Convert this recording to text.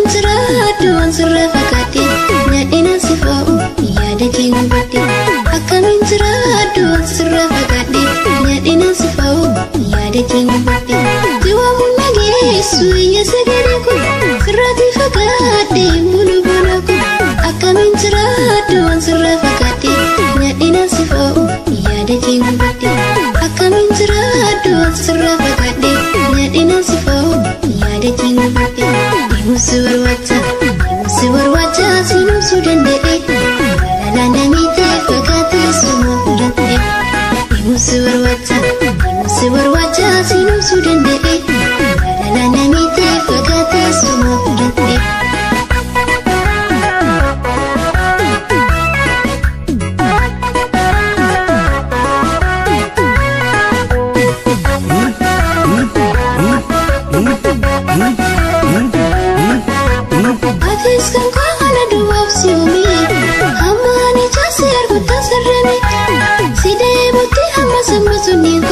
Akkamiin jiraadhu waan sirraa fagaadhe, nyaadhina si fa'u yaada kee hubadhe. Akkamiin jiraadhu waan sirraa fagaadhe, nyaadhina si fa'u yaada kee hubadhe. Si waamuun nageessu iyya sagalee kun, sirraati fagaadhe bulu bona kun. Akkamiin jiraadhu waan sirraa fagaadhe, nyaadhina si fa'u yaada kee hubadhe. Akkamiin jiraadhu waan sirraa fagaadhe, nyaadhina si fa'u yaada kee hubadhe. Deemsi barbaacha, deemsi barbaacha siinumsuu danda'e. Jaalala namiitee fakkaatee suma fudhate. Deemsi barbaacha, deemsi barbaacha siinumsuu danda'e. Jaalala namiitee fakkaatee suma fudhate. Atis kan koo kana duwwaaf si uume, hamma ani jaasi arguttan sarrame. Si deemutti hamma samma sunniin.